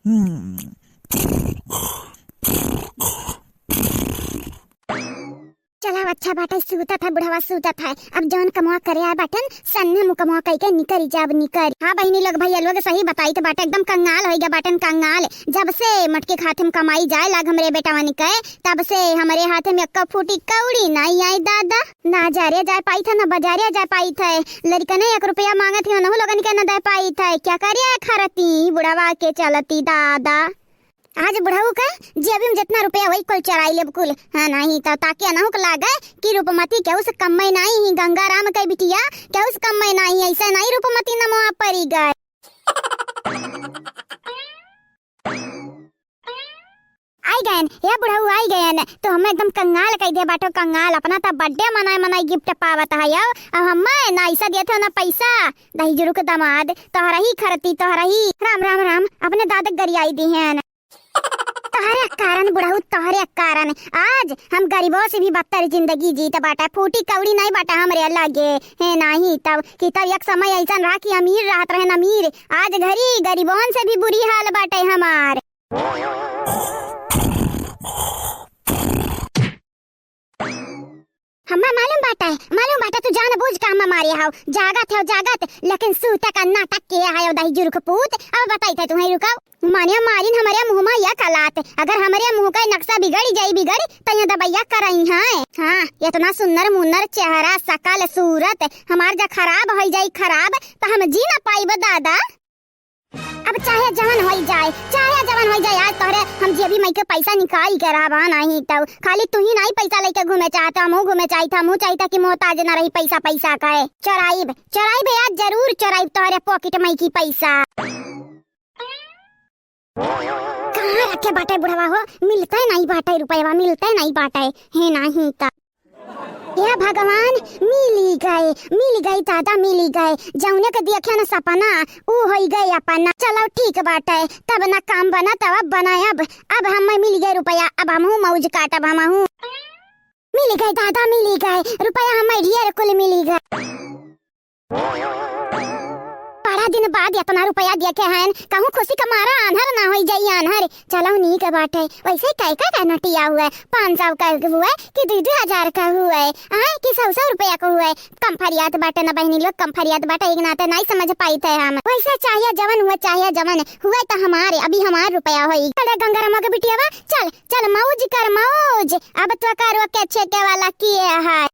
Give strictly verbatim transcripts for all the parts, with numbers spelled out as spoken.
हम्म। चला, अच्छा बाटे, सूतत है बुढ़वा, सूतत है। अब जौन कमवा करे आए बाटन, सन्ने मुकमवा कइके निकरी जाब, निकरी। हाँ बहिनी लोग, भइया लोग सही बताइत बाटे, एकदम कंगाल होइ गया बाटन, कंगाल। जब से मटके के हाथे में कमाई जाए लाग हमरे बेटवन के, तब से हमरे हाथे में एक्का फूटी कौड़ी नाई आई दादा। ना जारे जाए पाइत है, ना बजारे जाए पाइत है। लड़कने एक रुपया मांगत है, उनहु लोगन के ना दे पाइत है। क्या करे खरती बुढ़वा के चलती दादा। आज बुढ़ऊ का जेबी में जितना रुपया वही कुल चराई लेब कुल। हाँ, नाहीं तो ताकि अनहु के लागे कि रूपमती केहू से कम में नाहीं ही, गंगाराम के बिटिया केहू से कम में नाहीं, ऐसे नाहीं रूपमती नमवा परी गए। आई गयन, ए बुढ़ऊ आई गयन, तो हमें एकदम कंगाल कइ दे बाटो, कंगाल। अपना त birthday मनाए मनाए gift पावत है यो, अब हमें ना ऐसा देत हो ना पैसा। दही जुरुक दामाद, तोहरा ही खरती, तोहरा ही। राम, राम, राम, अपने दादा गरियाई दिहन। तोहरे कारण बुढ़ऊ, तोहरे कारण आज हम गरीबों से भी बदतर जिंदगी जीत बाटा। फूटी कौड़ी नहीं बाटा हमरे लगे, है नाहीं तब कि तब एक समय ऐसन रहा कि अमीर रहत रहन अमीर, आज घरी गरीबों से भी बुरी हाल बाटे हमार। हम्मा मालूम बाटे, मालूम बाटे, तू जान बूझ के हम्मा मारे हाव। जागत है जागत, लेकिन सूते का नाटक किया है दही जुरुक पूत। अब बताई थे तुम्हें, रुकाओ। माने मारिन हमरे मुँह में या कलात, अगर हमरे मुँह का नक्शा बिगड़ जाई बिगड़, तो ये दबैया करई है। हाँ, इतना सुंदर मुन्नर चेहरा, शकल, सूरत हमार जा खराब होइ जाई खराब, तो हम जी ना पाइब दादा। अब चाहे जवन होइ जाए, चाहे जवन होइ जाए, आज तोहरे हम जेबी मई के पैसा निकाल के रहबा नाहीं तब। खाली तू ही नाहीं पैसा लेके घूमे चाहत, हमहू घूमे चाहित, हमहू चाहित कि मोहताज ना रही पैसा, पैसा का है। चोराइब, चोराइब आज जरूर चोराइब तोहरे pocket मई की पैसा। कहाँ रखे बाटे बुढ़वा हो, मिलते नाहीं बाटे रुपयवा, मिलते नाहीं बाटे, है नाहीं तब। हे भगवान, मिली गए, मिली गए दादा, मिली गए। जौने के देखे न सपना, ऊ होई गए अपना। चलो ठीक बाटे, तब न काम बना तब अब बनाए अब। अब हमें मिल गए रुपया, अब हमहू मौज काटब हमहू। मिली गए दादा, मिली गए रुपया, हमें ढेर कुल मिली गए। बड़ा दिन बाद इतना रुपया देखे हैं, कहूँ खुशी का मारा आन्हर ना होई जाई आन्हर। चलो नीक बाटे, वैसे कै का का नोटिया हुए, पाँच सौ का हुए कि दुई दुई हजार का हुए, आए कि सौ सौ रुपया का हुए, कम फरियात बाटे ना बहिनी लोग, कम फरियात बाटे, एक नाते नाई समझ पाई थे हम। वैसे चाहे जवन हुए, चाहे जवन हुए तो हमारे, अभी हमार रुपया होई। अरे गंगाराम के बिटिया बा, चल चल मौज कर मौज, अब तो का रोके छेके वाला किए है।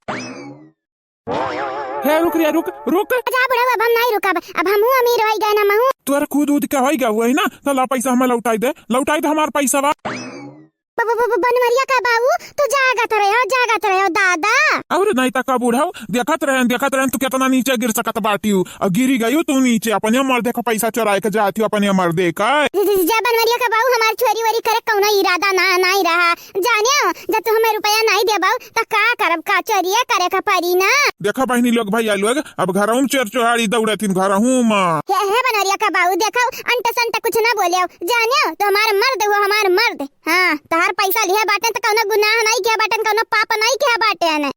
हे रुक रे, रुक, रुक। जा बुढ़ऊ, अब हम नाहीं रुकब, अब हमहू अमीर होई गए ना महू। तोर खुद उद के होई गए हुए है ना, तो ला पैसा हमें लौटाई दे, लौटाई दे हमार पैसा बा। ब-, ब-, ब-, ब-, बनवरिया का बाबू, तू जागत रहो, जागत रहो दादा। और नहीं तो का बुढ़ऊ, देखत रहन, देखत रहन, तू कितना नीचे गिर सकत बाटियो, और गिरी गयो तू नीचे, अपने मर्दे का पैसा चोराए के जातियो, अपने मर्दे का। ज-, ज-, जा बनवरिया का बाबू, हमार चोरी वोरी करे कौनो इरादा ना, नाहीं रहा। जानियो, जब तू हमें रुपया नाहीं देबो, त का करब, का चोरिये करे का परी ना। देखा बहिनी लोग, भैया लोग, अब घरहूँ में चोर चोहारी दौड़त हिन घरहूँ में। हे, हे बनरिया का बाऊ, देखो, अंट संट कुछ ना बोले। जानियो, तो हमार मर्द हुआ, हमार मर्द। हाँ, तोहार पैसा लिहे बाटेन त कौनो गुनाह नाहीं किहे बाटेन, कौनो पाप नाहीं किहे बाटेन।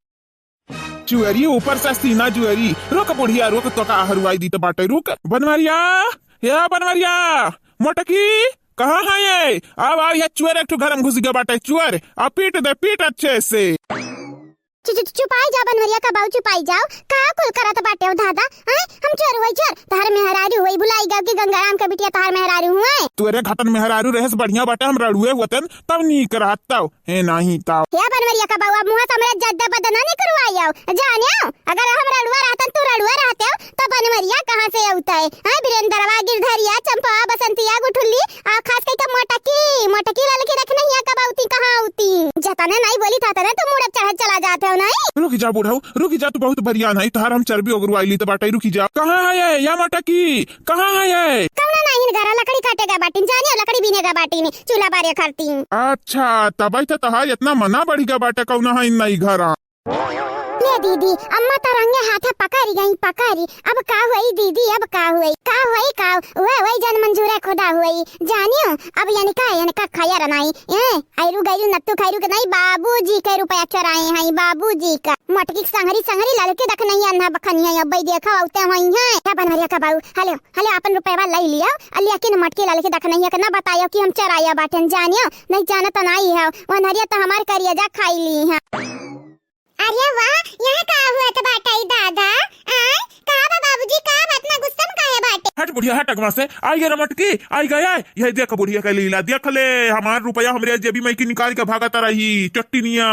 चुअरी ऊपर से सीना जुअरी। रुक बुढ़िया, रुक, तो का हरुआई दी तो बाटे, रुक। बनवरिया, हे बनवरिया, मोटकी, कहाँ है ये? आव, आव, ये चुअर एक ठो घर में घुस गया बाटे, चुअर। आ पीट दे, पीट अच्छे से। चु-, चु-, चुपाई जा बनवरिया का बाऊ, चुपाई जाओ। का कुल करत बाटे हो दादा? हैं? हम चोर हुई चोर? तोहर मेहरारू हुई, भुलाई गयो कि गंगाराम के बिटिया तोहर मेहरारू हुए? तोरे घटन मेहरारू रहेस बढ़िया बाटे, हम रड़ुए होतन तब नीक रहत तब। हे नाहीं तब। हे बनवरिया का बाऊ, अब मुँह से हमरे जद्दा बदना नहीं करवाई आओ। जाने आओ, अगर हम रड़ुआ रहतन, तू रड़ुआ रहते हो, तो बनवरिया कहाँ से अउते? हैं, वीरेंद्रवा, गिरधरिया, चंपवा, बसंतिया, गुठुल्ली, आ खास करके मोटकी, मोटकी ललकी रख नहीं है, कब अउती, कहाँ अउती? जतने नहीं बोली था, तने तू मुड़े चढ़े चला जाते हो, नहीं? रुकी जा बुढ़ऊ, रुकी जा, तू बहुत बरियान है, तोहार हम चर्बी ओगरुआई ली तो बाटे, रुकी जा। कहाँ है ये, या मोटकी? कहाँ है ये? कौनो नहीं घरा लकड़ी काटे गए बाटिन, जानियो लकड़ी बीने गए बाटिन, चूल्हा बारे खरतीन। अच्छा, तबई तो तोहार इतना मना बढ़ी गए बाटे, कौनो है नहीं घरा। ए दीदी, अम्मा त रंगे हाथे पकड़ी गई, पकड़ी। अब का होई दीदी, अब का होई, का होई, का? वह वही जन मंजूरे खुदा होई, जानियो। अब यनका, यनका खैर नाई। ए, ऐरू गैरू नत्तू खैरू के नाई, बाबूजी के रुपया चोराए हैं, बाबूजी का। मटकी के संगरी, संगरी ललके देख नहीं अन्हा बखनी है, अब देखा औते होई हैं। क्या बनवरिया का बाऊ? हेलो, हेलो, अपन रुपया लै लियो, अ लेकिन मटकी ललके देख नहीं है, ना बतायो कि हम चोराया बाटेन, जानियो। नहीं जानत नाई है, वनहरिया त हमार करिया जा खाई ली है। अरे वाह, यहाँ का हुआ त बाटे दादा? आय, का बा बाबूजी, का बा, इतना गुस्सा में काहे बाटे? हट बुढ़िया, हट अगवा से। आई गे रे मटकी, आई गे, आय। ये देख बुढ़िया के लीला, देख ले, हमार रुपया हमरे जेबी में की निकाल के भागत रही, चट्टिनिया।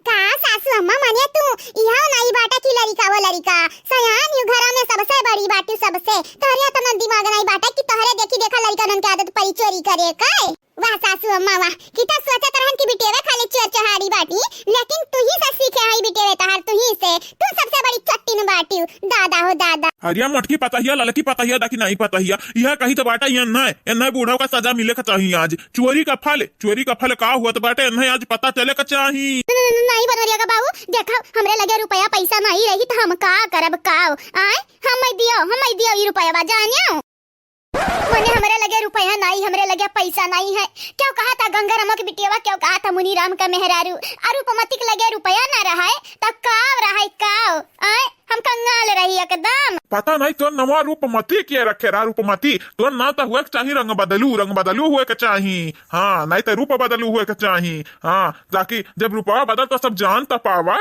का सासू अम्मा, माने तू इहाँ नाई बाटे कि लड़िका वो लड़िका? सयान यू घरा में सबसे बड़ी बाटी, सबसे। तोहरे इतना दिमाग नाई बाटे कि तोहरे देखी देखा लड़िका नन के आदत पड़ी चोरी करे के। वाह सासू अम्मा वाह, कि त सोचत रहन कि बिटेवे खाली चोर चोहारी बाटी, लेकिन तू ही से सीखे हई बिटेवे तहार, तू ही से, तू सबसे बड़ी चट्टिन बाटी, दादा हो दादा। अरे मोटकी पतहिया, ललकी पतहिया, दा कि नहीं पतहिया, यह कही त बाटा, यह नहीं, यह नहीं बूढ़ा का सजा मिले के चाहिए आज। चोरी का फल, चोरी का फल का हुआ त बाटे, यह नहीं आज पता चले के चाहिए। न-, न-, न-, नहीं बनरिया का बाबू, देखो, हमरे लगे रुपया पैसा नहीं रही त हम का करब, का? आय, हम दियो, हम दियो ई रुपया बा, जानियो। मने हमरे लगे रुपया नाई, हमरे लगे पैसा नाई है। क्यों कहा था गंगाराम के बिटियावा, क्यों कहा था मुनीराम का मेहरारू? अ रूपमती के लगे रुपया ना रहा है, त काव रहा है, काव? आय, हम कंगाल रही एकदम। पता नहीं तो नवा रूपमती के रखे रहा, रूपमती। तो ना तो हुए के चाही रंग बदलू, रंग बदलू हुए के चाही। हाँ, नहीं तो रूप बदलू हुए के चाही। हाँ, ताकि जब रूपवा बदल तो सब जान तो पावे।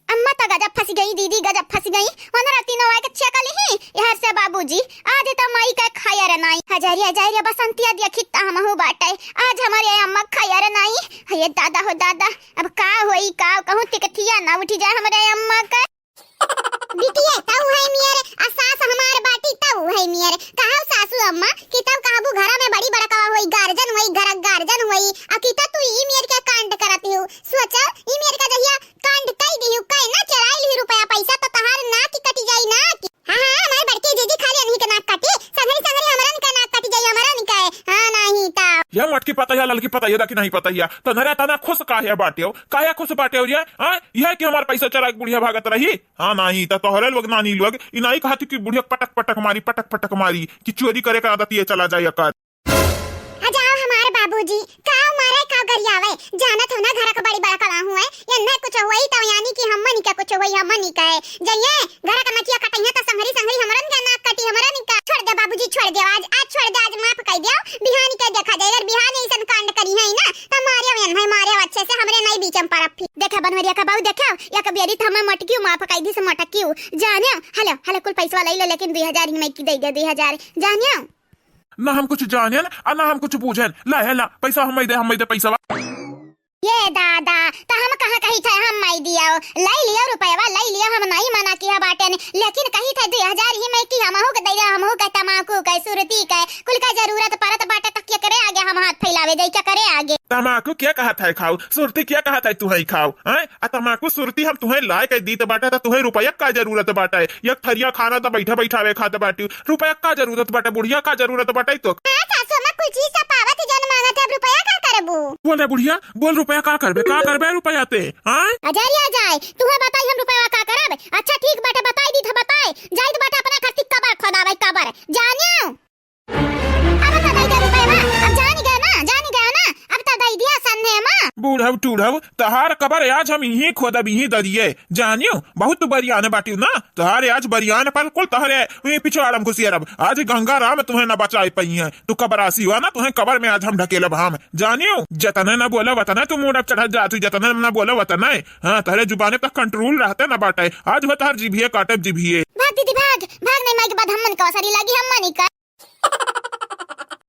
अम्मा त गजब फंस गई दीदी, गजब फंस गई। वनरा तीनों आए के छेका लिही, यहर से बाबूजी। आज त माई का खाया रे नाई। हजारी, हजारी, बसंतिया देखी त हमहू बाटे। आज हमारे अम्मा खाया रे नाई। हे दादा हो दादा, अब का होई, का कहूँ तिकथिया ना उठी जाए हमरे अम्मा का। बिटिया, तऊ है मियर, आ सास हमार बाटी, तऊ है मियर। कहाऊ सासू अम्मा कि तऊ कहबू घरा में बड़ी बड़कवा होई, गार्जन होई, घर गार्जन होई, आ कि त तू ई मियर के कांड करत हू। सोचो, ई मियर का जहिया कांड कई दिहू, कई ना चराई लिहू रुपया पैसा, त तहार नाक कटी जाई, नाक। हाँ, हाँ, हमार बड़की जीजी खाली अनही के नाक काटी, संगरी संगरी हमरन के नाक कटी जाई, हमरन के। हाँ, नाही त। या मोटकी पतहिया, ललकी पतहिया, दा कि नहीं पतहिया, त नरा तना खुश काहे बाटे हो? काहे खुश बाटे हो रे? हाँ, यह कि हमार पैसा चराई के बुढ़िया भागत रही? हाँ, नाही त तोहरे लोग नानी लोग, ई नाही कहत कि बुढ़िया पटक पटक मारी, पटक पटक मारी, कि चोरी करे का आदत ये चला जाए एकर। आ जाओ हमार बाबूजी, काव मारे काव गरियावे, जानत हो ना घर का बड़ी बड़कवा हुए, यन्ने कुछ होई त यानी कि हमनी के कुछ होई, हमनी के। जइए घर का नकिया कटइहे त संगरी संगरी हमरन के नाक कटी, हमरन का। छोड़ दे बाबूजी, छोड़ दे, आज, आज छोड़ दे, आज माफ कई दियो, बिहान के देखा जाए, अगर बिहान ऐसन कांड करी है ना, त मारे यन्ने मारे अच्छे से, हमरे नहीं बीच में परब फिर। देखा बनवरिया का बाऊ, देखा, या कबियरी त हमें मटकियो माफ कई दी से मटकियो। जानियो, हेलो, हेलो, कुल पैसवा ले लो, लेकिन दुई हजार ही में की दे दे, दुई हजार। जानियो। ना हम कुछ जानेन, आ ना हम कुछ बूझेन। ला, है ला, पैसा हम दे, हम दे पैसा। ये दादा, त हम कहाँ कही थे हम माई दियो? लाई लियो रुपयवा, लाई लियो, हम नहीं मना किया बाटेन, लेकिन कही थे दुई हजार ही में कि हमहू के दे दे, हमहू के तमाकू के, सुरती के, कुल का जरूरत पड़त बाटे, त केकरे आगे हम हाथ फैलावे जाई, केकरे आगे? तमाकू क्या कहा था खाऊ, सुरती क्या कहा था तू है खाऊ, हैं? आ तमाकू सुरती हम तुहे लाए के दीत बाटे, त तुहे रुपया का जरूरत बाटे? एक थरिया खाना त बैठा बैठावे खात बाटी, रुपया का जरूरत बाटे? बुढ़िया का जरूरत बाटे तो? हाँ, सासू अम्मा, कुछ ही सब पावत ही जन मांगत है, अब रुपया का करबू? बोल रे बुढ़िया, बोल रुपया का करबे, का करबे रुपया ते, हाँ? अजरिया जाए, तुहे बताई हम रुपया का करब? अच्छा ठीक बाटे, बताई दी त बताए, जाइत बाटे अपने खातिर कबर खोदावे, कबर, जानियो? अब तो दई दे रुपया, अब जानी गया ना, जानी गया ना, अब तो दई दिया सन्ने मा। बूढ़व टूढ़व, तहार कबर आज हम इहीं खोदब, इहीं दरिये, जानियो, बहुत तू बरियान बाटियो ना, तहारे आज बरियान पर कुल तहरे उही पिछवाड़म घुसियरब। आज गंगा राम तुहे न बचाए पइहें। तू कबरासी हुआ ना, तुहे कबर में आज हम ढकेलब हम। जानियो, जतने न बोले वतने तू मूड़ अब चढ़त जात हुई, जतने न बोले वतने। हाँ, तहरे जुबाने तक control रहते न बाटे। आज हो तहर जिभिये काटब जिभिये। भाग दीदी भाग, भाग नहीं माई के बाद हम मन का सरी लागी हम मनी का।